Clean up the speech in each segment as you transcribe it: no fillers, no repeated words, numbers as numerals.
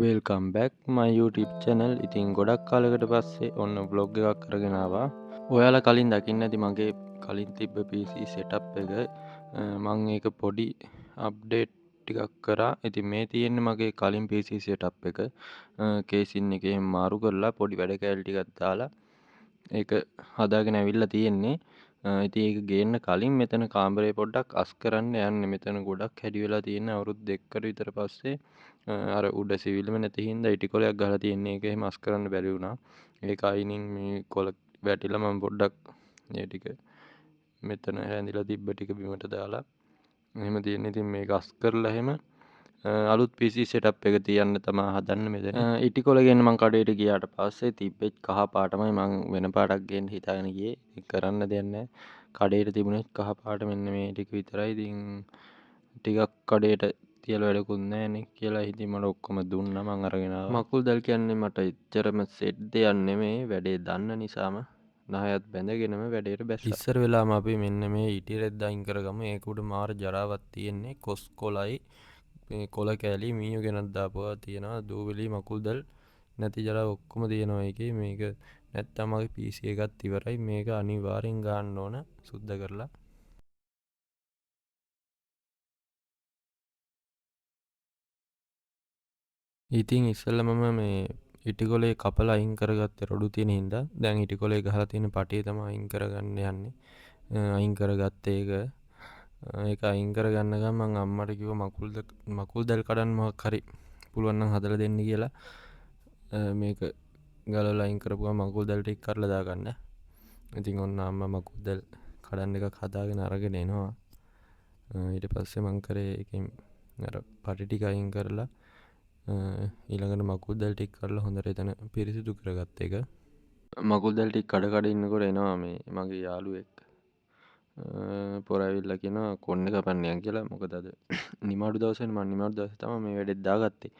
Welcome back my YouTube channel. ඉතින් ගොඩක් කාලයකට පස්සේ ඔන්න vlog එකක් අරගෙන ආවා. ඔයාලා කලින් දකින්න ඇති මගේ කලින් තිබ්බ PC setup එක. මං ඒක පොඩි අප්ඩේට් ටිකක් කරා. ඉතින් මේ තියෙන්නේ මගේ කලින් PC setup එක. කේසින් එකේ මාරු කරලා පොඩි වැඩ කැලි ටිකක් දාලා ඒක හදාගෙන ඇවිල්ලා තියෙන්නේ. ඉතින් ඒක ගේන්න කලින් මෙතන කාමරේ පොඩ්ඩක් අස් කරන්න යන්නේ. මෙතන ගොඩක් හැඩි වෙලා තියෙන අවුරුදු දෙකකට විතර පස්සේ අර උඩ සිවිල්ම නැති හින්දා ඉටි කොලයක් ගහලා තියෙන්නේ. ඒක එහෙම අස් කරන්න බැරි වුණා. ඒක අයිනින් මේ කොල වැටිලා මම පොඩ්ඩක් මේ ටික මෙතන හැඳිලා තිබ්බ ටික බිමට දාලා එහෙම තියෙන්නේ. ඉතින් මේක අස් කරලා එහෙම අලුත් PC setup එක තියන්න තමා හදන්න මෙතන. ඉටි කොල ගේන්න මං කඩේට ගියාට පස්සේ තිබ්බෙත් කහ පාටමයි. මං වෙන පාටක් ගේන්න හිතාගෙන ගියේ. ඉතින් කරන්න දෙයක් නෑ. කඩේට තිබුණෙත් කහ පාට මෙන්න මේ ටික විතරයි. ඉතින් ටිකක් කඩේට තියලා වැඩකුත් නෑනේ කියලා ඉතින් මට ඔක්කොම දුන්නා. මං අරගෙන ආවා. මකුල් දැල් කියන්නේ මට එච්චරම සෙට් දෙයක් නෙමෙයි. වැඩේ දන්න නිසාම නහයත් බැඳගෙනම වැඩේට බැස්සා. ඉස්සර වෙලාම අපි මෙන්න මේ ඉටි රෙද්ද අයින් කරගමු. ඒක උඩ මාර ජරාවක් තියෙන්නේ. කොස් කොලයි මේ කොළ කෑලි මීයෝ ගෙනත් දාපුවා තියෙනවා. දූවිලි මකුල් දැල් නැති ජරාව ඔක්කොම තියෙනවා ඒකේ. මේක නැත්තම් මගේ PC එකත් ඉවරයි. මේක අනිවාර්යෙන් ගන්න ඕන සුද්ධ කරලා. ඉතින් ඉස්සෙල්ලා මම මේ ඉටිකොලේ කපලා අයින් කරගත්තේ රොඩු තියෙන හින්දා. දැන් ඉටිකොලේ ගහලා තියෙන පටිය තමයි අයින් කරගන්න යන්නේ. අයින් කරගත්තේ ඒක. ඒක අයින් කරගන්න ගමන් මං අම්මට කිව්වා මකුල් දැල් කඩන්න මොකක් හරි පුළුවන් නම් හදලා දෙන්න කියලා. මේක ගලවලා අයින් කරපුවම මකුල් දැල් ටික කඩලා දාගන්න. ඉතින් ඔන්න අම්මා මකුල් දැල් කඩන්න එකක් හදාගෙන අරගෙන එනවා. ඊට පස්සේ මං කරේ ඒකෙන් අර පටි ටික අයින් කරලා ඊළඟට මකුල් දැල් ටික කඩලා හොඳට එතන පිරිසිදු කරගත්ත එක. මකුල් දැල් ටික කඩ කඩ ඉන්නකොට එනවා මේ මගේ යාළුවෙක්. පොර ඇවිල්ලා කියනවා කොන්නේ කපන්න යන් කියලා. මොකද අද නිමාඩු දවසනේ. මං නිමාඩු දවසේ තමයි මේ වැඩෙත් දාගත්තේ.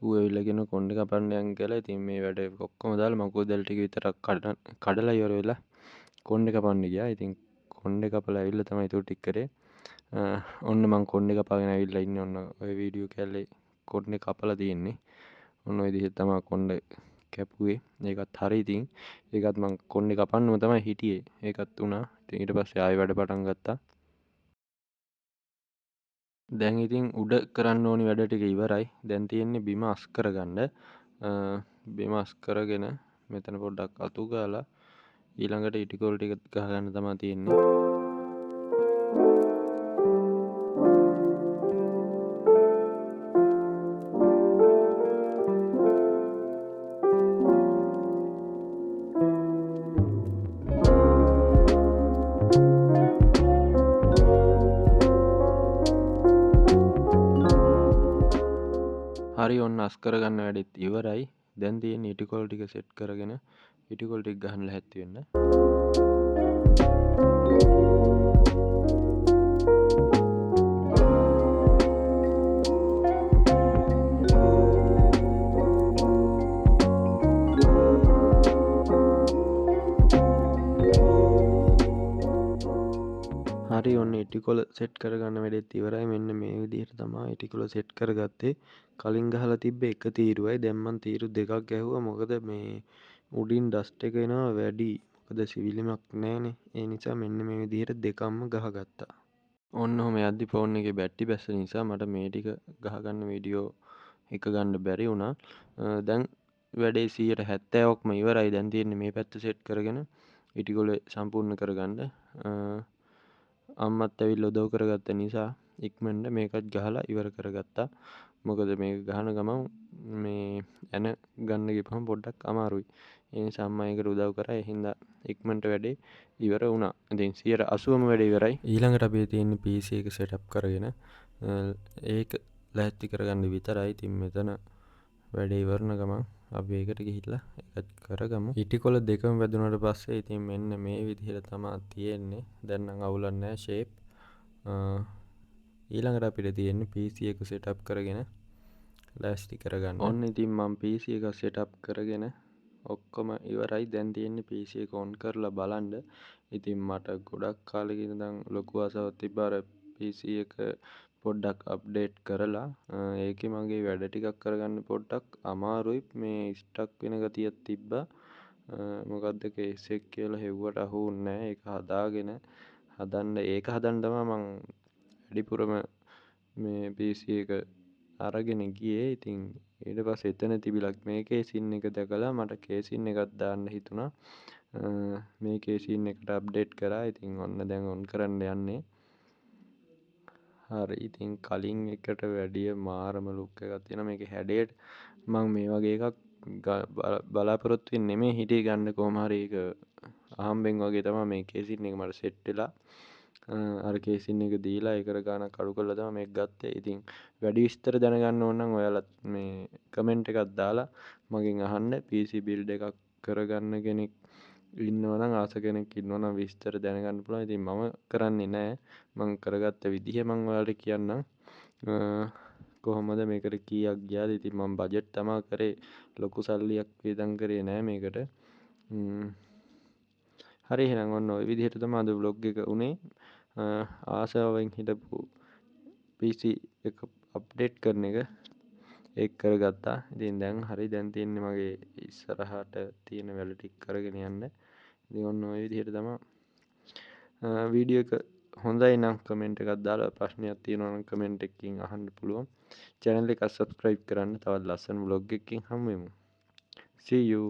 ඌ ඇවිල්ලා කියනවා කොන්නේ කපන්න යන් කියලා. ඉතින් මේ වැඩ ඔක්කොම දාලා මකුල් දැල් ටික විතරක් කඩලා ඉවර වෙලා කොන්නේ කපන්න ගියා. ඉතින් කොන්නේ කපලා ඇවිල්ලා තමයි ඒතකොට ටික කරේ. ඔන්න මං කොන්නේ කපාගෙන ඇවිල්ලා ඉන්නේ. ඔන්න ඔය වීඩියෝ කැලේ කොන්නේ කපලා තියෙන්නේ. ඔන්න ඔය විදිහට තමයි කොන්නේ කැපුවේ. ඒකත් හරි. ඉතින් ඒකත් මං කොන්නේ කපන්නම තමයි හිටියේ. ඒකත් වුණා. ඉතින් ඊට පස්සේ ආයෙ වැඩ පටන් ගත්තා. දැන් ඉතින් උඩ කරන්න ඕනි වැඩ ටික ඉවරයි. දැන් තියෙන්නේ බිම අස් කරගන්න. බිම අස් කරගෙන මෙතන පොඩ්ඩක් අතු ගාලා ඊළඟට ඉටිකොල ටික ගහගන්න තමයි තියෙන්නේ. හරි, ඔන්න අස් කරගන්න වැඩෙත් ඉවරයි. දැන් තියෙන්නේ ඉටිකොල ටික සෙට් කරගෙන ඉටිකොල ටික ගහන්න ලැහැත්ති වෙන්න. හරි, ඔන්න ඉටිකොල සෙට් කරගන්න වැඩෙත් ඉවරයි. මෙන්න මේ විදිහට තමයි ඉටිකොල සෙට් කරගත්තේ. කලින් ගහලා තිබ්බ එක තීරුවයි. දැන් මං තීරු දෙකක් ගැහුවා. මොකද මේ උඩින් ඩස්ට් එක එනවා වැඩි. මොකද සිවිලිමක් නෑනේ. ඒ නිසා මෙන්න මේ විදිහට දෙකක්ම ගහගත්තා. ඔන්න ඔහොම යද්දි ෆෝන් එකේ බැටරි බැස්ස නිසා මට මේ ටික ගහගන්න වීඩියෝ එක ගන්න බැරි වුණා. දැන් වැඩේ 70%ක්ම ඉවරයි. දැන් තියෙන්නේ මේ පැත්ත සෙට් කරගෙන ඉටිකොල සම්පූර්ණ කරගන්න. අම්මත් ඇවිල්ලා උදව් කරගත්ත නිසා ඉක්මනට මේකත් ගහලා ඉවර කරගත්තා. මොකද මේක ගහන ගමන් මේ ඇන ගන්න ගිහපම පොඩ්ඩක් අමාරුයි. ඒ නිසා අම්මා ඒකට උදව් කරා. ඒ හින්දා ඉක්මනට වැඩේ ඉවර වුණා. ඉතින් 80%ම වැඩේ ඉවරයි. ඊළඟට අපි තියෙන්නේ PC එක සෙටප් කරගෙන ඒක ලෑස්ති කරගන්න විතරයි. ඉතින් මෙතන වැඩේ ඉවරන ගමන් අපි ඒකට ගිහිල්ලා ඒකත් කරගමු. ඉටිකොල දෙකම වැදුනට පස්සේ ඉතින් මෙන්න මේ විදිහට තමා තියෙන්නේ. දැන් නම් අවුලක් නෑ ෂේප්. ඊළඟට අපිට තියෙන්නේ PC එක සෙටප් කරගෙන ලෑස්ති කරගන්න. ඔන්න ඉතින් මං PC එක සෙටප් කරගෙන ඔක්කොම ඉවරයි. දැන් තියෙන්නේ PC එක ඔන් කරලා බලන්න. ඉතින් මට ගොඩක් කාලෙක ඉඳන් ලොකු ආසාවක් තිබ්බා අර PC එක පොඩ්ඩක් අප්ඩේට් කරලා ඒකේ මගේ වැඩ ටිකක් කරගන්න පොඩ්ඩක් අමාරුයි. මේ ස්ටක් වෙන ගතියක් තිබ්බා. මොකද්ද කේස් එක කියලා හෙව්වට අහු වුණේ නෑ. ඒක හදාගෙන හදන්න, ඒක හදන්න තමයි මං වැඩිපුරම මේ PC එක අරගෙන ගියේ. ඉතින් ඊට පස්සේ එතන තිබිලා මේ කේසින් එක දැකලා මට කේසින් එකක් දාන්න හිතුණා. මේ කේසින් එකට අප්ඩේට් කරා. ඉතින් ඔන්න දැන් ඔන් කරන්න යන්නේ. හරි, ඉතින් කලින් එකට වැඩිය මාරම ලුක් එකක් තියෙනවා. මේකේ හැඩයට මං මේ වගේ එකක් බලාපොරොත්තු වෙන්නේ නෙමෙයි හිටියේ ගන්න. කොහොම හරි ඒක අහම්බෙන් වගේ තමයි මේ කේසින් එක මට සෙට් වෙලා. අර කේසින් එක දීලා ඒකට ගාණක් අඩු කරලා තමයි මේක ගත්තේ. ඉතින් වැඩි විස්තර දැනගන්න ඕන නම් ඔයාලත් මේ කමෙන්ට් එකක් දාලා මගෙන් අහන්න. PC build එකක් කරගන්න කෙනෙක් ඉන්නවා නම්, ආස කෙනෙක් ඉන්නවා නම් විස්තර දැනගන්න පුළුවන්. ඉතින් මම කරන්නේ නෑ. මං කරගත්ත විදිහ මං ඔයාලට කියන්නම්. කොහොමද මේකට කීයක් ගියාද. ඉතින් මං බජට් තමා කරේ, ලොකු සල්ලියක් වියදම් කරේ නෑ මේකට. හරි, එහෙනම් ඔන්න ඔය විදිහට තමයි අද ව්ලොග් එක උනේ. ආසාවෙන් හිටපු PC එක අප්ඩේට් කරන එක ඒක කරගත්තා. ඉතින් දැන් හරි, දැන් තියෙන්නේ මගේ ඉස්සරහට තියෙන වැඩ ටික කරගෙන යන්න. ඉතින් ඔන්න ඔය විදිහට තමයි වීඩියෝ එක හොඳයි නම් කමෙන්ට් එකක් දාලා ප්‍රශ්නයක් තියෙනවා නම් කමෙන්ට් එකකින් අහන්න පුළුවන්. චැනල් එක සබ්ස්ක්‍රයිබ් කරන්න. තවත් ලස්සන ව්ලොග් එකකින් හමු වෙමු. See you.